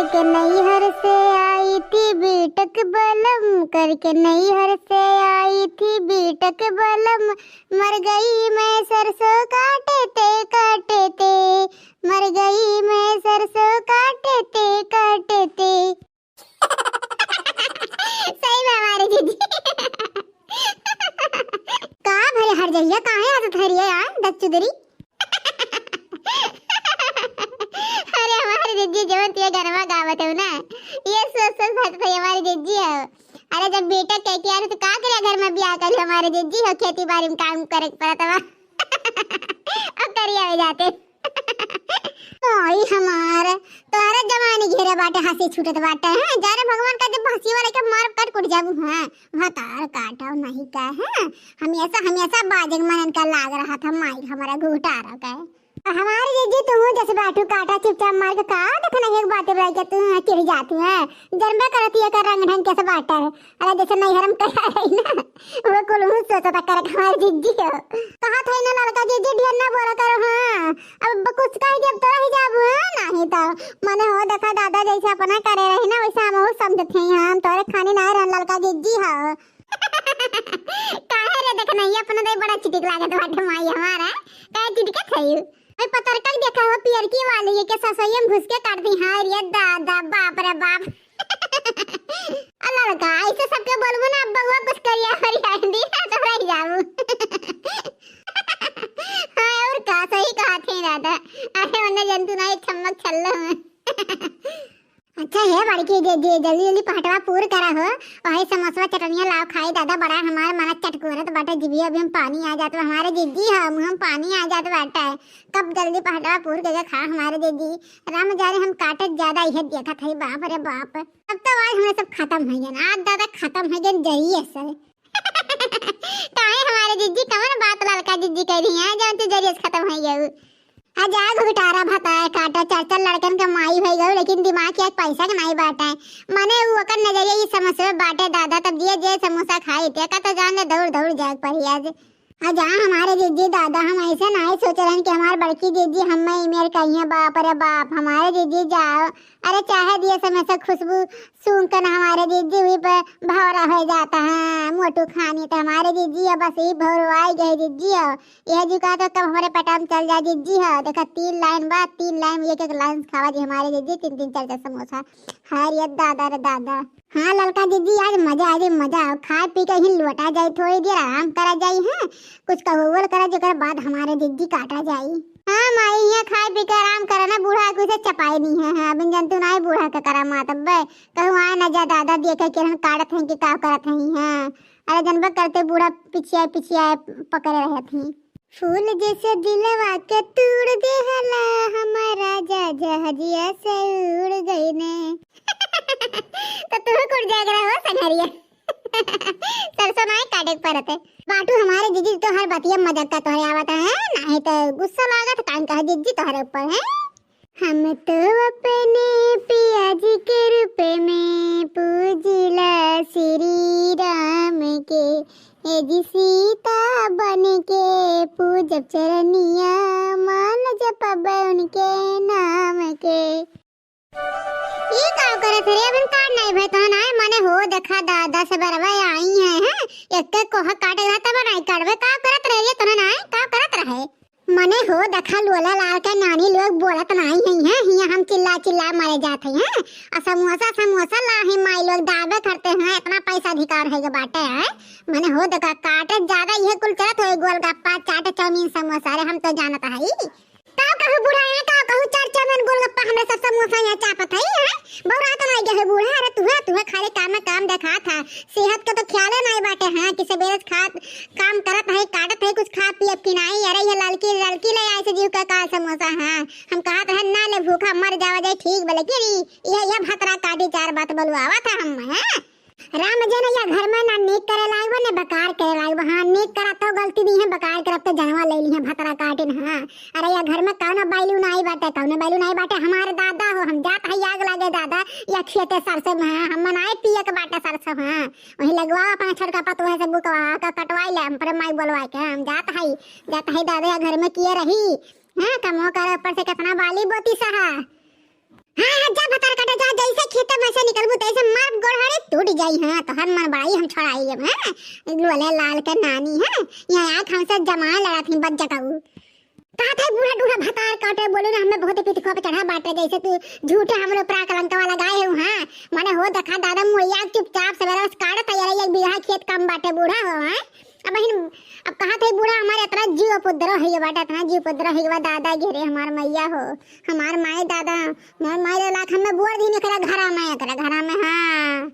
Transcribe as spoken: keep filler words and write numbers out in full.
करके नैहर से आई थी बीटक बलम, करके नैहर से आई थी बीटक बलम, मर गई मैं सरसों काटते काटते, मर गई मैं सरसों काटते काटते। सही में हमारे दीदी। का भरे हर जइया, काहे हंसत हरिया यार, दस चुदरी? अरे हमारे दीदी, जवन तुहे गनवा गावत हो ना, ये सोच सोच हंसत है हमारे दीदी हो। अरे जब बेटा कह के आ रहे तो का करे घर में बियाह कर लो हमारे दीदी हो, खेती बाड़ी में काम करे के पड़त बा। अब करिया हो जाते। ओई हमार, तोहरा जवानी घेरे बाटे, हंसी छूटत बाटे, हैं? जा रे भगवान का जब हंसी वाले के मार कट कुट जाबू, हैं? भतार काटो नहीं का, हैं? हमेशा, हमेशा बाजे के मनन का लाग रहा था, माई हमारा घुटारा का। हमारे जीजी तू जैसे बाटू काटा चुपचाप मार के का देखना एक बातें बुलाई के तू चिढ़ जाती है। जनबे करती है का रंग ढंग कैसे बाटा है। अरे जैसे नैहर में कहा रही ना, वो कुल हूँ सोचता करे हमारे जीजी हो। कहा था ना लड़का जीजी ढेर ना बोला करो, हाँ। अब ब-, कुछ कह दिया तो रह जाबू, हाँ, नहीं तो। मने हो देखा दादा जैसे अपना करे रही ना वैसे हम वो समझते हैं, हम तोरे खानी ना रहन लड़का जीजी हो। काहे रे देखना ये अपना दे बड़ा चिटिक लागत बाटे माई हमारा, काहे चिटिकत है यू? मैं पतरका के देखा हुआ पियरकी वाली ये के ससैया में घुस के काट दी, हाय रे दादा, बाप रे बाप। अ लड़का, ऐसे सबके बोलबो ना, अब बउआ कुछ करिया हरिया दी ना तो रह जाबू। हाँ, और का, सही कहा थे दादा। अरे, उन्हें जंतु ना, एक चम्मच छल्लो में। अच्छा हे बड़की दीदी, जल्दी जल्दी पहटवा पूर करा हो, वही समोसवा चटनिया लाओ खाई दादा, बड़ा हमार मन चटकोरत बाटे, जिभिया भी हम पानी आ जात बा, हमारे दीदी हो, मुँह में पानी आ जात बाटे। कब जल्दी पहटवा पूर के खा हमारे दीदी। राम जाने हम काटत ज्यादा इहे देखत हई, बाप रे बाप। अब तो आज हमें सब खत्म हो गया ना, आज दादा खत्म हो गया, जरिए से। काहे हमारे जीजी, कवन बात ललका जीजी कह रही हैं, जौन तू जरिए से खत्म हो गया? आ जा घुघटारा भताए काटा, चार चार लड़कन के माई भई गऊ, लेकिन दिमाग के एक पैसा के नाई बाटे। मने उ ओकर नजरिया ई समोसवे बाटे दादा, तब जे जे समोसा खाई, ते का तो जान ले दौड़ दौड़ जाए के पड़ी आज। आ जा हमारे जीजी दादा, हम ऐसे नाई सोच रहन कि हमार बड़की जीजी हमें इमेर कहिए, बाप रे बाप, हमारे जीजी जाओ। अरे चाहे दिए समोसा खुशबू सूंघ के ना हमारे जीजी हुई पे भौरा हो जाता है, मोटू खानी तो हमारे जीजी अब बस ही भौरवाई गए जीजी हो। यह जी का तो कब हमारे पेटा में चल जाए जीजी हो। देखा तीन लाइन बा, तीन लाइन एक एक लाइन खावा जी हमारे जीजी, तीन तीन चार चार समोसा। हाय रे दादा रे दादा। हाँ ललका जीजी, आज मजा आ जाए, मजा। खाए पी के ही लौटा जाए, थोड़ी देर आराम करा जाए, हैं कुछ कहुवल करा, जेकर बाद हमारे जीजी काटा जाए। हाँ माई, यहाँ खाए पी के आराम करा ना, बूढ़ा कुछ चपाई नहीं है, हाँ, बिन जंतु ना बूढ़ा के करा मात अब्बे। कहूँ आए ना जा दादा, देखे के हम काटत हैं कि का करत हैं, हाँ। अरे जनबे करते बूढ़ा पिछिया पिछिया पकड़े रहत हैं। फूल जैसे दिलवा के तूड़ देहला, हमार राजा जहाजिया से उड़ गइने। तो तू कुड़ जाएगा हो संघरिया। सरसों नाई काटे के परत है। बाटू हमारे जीजी तो हर बतिया मजाक का तोहरे आवत है, नाहीं तो गुस्सा लागत कान कहा जीजी तोहरे ऊपर है। हम तो अपने पिया जी के रूप में पूजिला श्री राम के, ए जी सीता बन के पूजब चरनिया, मान जपब उनके नाम के। ई का करत रे, अबहिन काट नाई भय तोहन आए, मने हो देखा दादा से बरवा आई है, हैं? एक के कोहा काटे रहा तब नाई काटबे, का करत रहे ये तोहन आए, का करत रहे? मने हो देखा लोला लाल के नानी लोग बोलत नाई है, हैं? हियां हम चिल्ला चिल्ला मरे जात है, हैं? आ समोसा समोसा ला ही माई लोग दाबे करते हैं, इतना पैसा अधिकार है के बाटे है। मने हो देखा काटे ज्यादा ये कुल चलत हो, गोलगप्पा चाट चाउमीन समोसा, अरे हम तो जानत है। का कहू बूढ़ा, यहाँ का कहू, चार चाउमीन गोलगप्पा, हमरे सब समोसा यहाँ चापत है, हैं? बौरा तो नहीं गए बूढ़ा, अरे तुहे, तुहे खाली काम में काम देखा था, सेहत का तो ख्याल नहीं बाटे, हाँ, कि सबेरे से खात, काम करत है, काटत है, कुछ खा पी अब कि नहीं, अरे ये ललकी, ललकी ले आए से जीव का काल समोसा, हाँ, हम कहत है ना ले भूखा मर जावा जाए, ठीक बा, लेकिन ई, ये, ये भतरा काटी चार बात बोलवावा था हम, हैं? राम जन या घर में ना नीक करे लायक बा, ने बेकार करे लायक बा। हाँ, नीक करब तो गलती नहीं है, बेकार करब तो जनवा ले ली है भतरा काटिन। हाँ, अरे या घर में कौनो बैलू नाई बाटे, कौनो बैलू नाई बाटे। हमारे दादा हो, हम जात है आग लागे दादा, या खेते सरसों में, हाँ, हम मनाए पिए के बाटे सरसों, हाँ, वही लगवा अपना छोटका पतोह से बुकवा का कटवाई ले, हम पर माई बोलवा के, हम जात है, जात है दादा या घर में किए रही, हाँ, कमो करे ऊपर से कितना बाली बोती सहा। हाँ, हाँ, जा भतार काटे, जा, तब ऐसे निकलबू, तैसे मार गोड़ हाड़े टूट जाई, हाँ, तोहर मन बड़ाई हम छोड़ाई अब, हाँ, लोले लाल के नानी, हाँ, यहाँ आके हमसे जमाए लड़ा थी बच जटाऊ। कहा था बूढ़ा टूढ़ा भतार काटे, बोलू ना, हमें बहुत पितखो पे चढ़ा बाटे, जैसे तू झूठे हम लोग पर कलंकवा लगाए हो, हाँ, मने हो देखा दादा मुड़िया चुपचाप सवेरे बस काट तैयार है, एक बीघा खेत कम बाटे बूढ़ा हो, हाँ, अब हिन, अब कहा था बूढ़ा हमारे इतना जीव उपद्रव है ये बाटे, इतना जीव उपद्रव है ये बा दादा घेरे हमार मैया हो, हमार माई दादा, हमार माई दादा लाख हमें बोर दिन एकरा घरा में, एकरा घरा में, हाँ।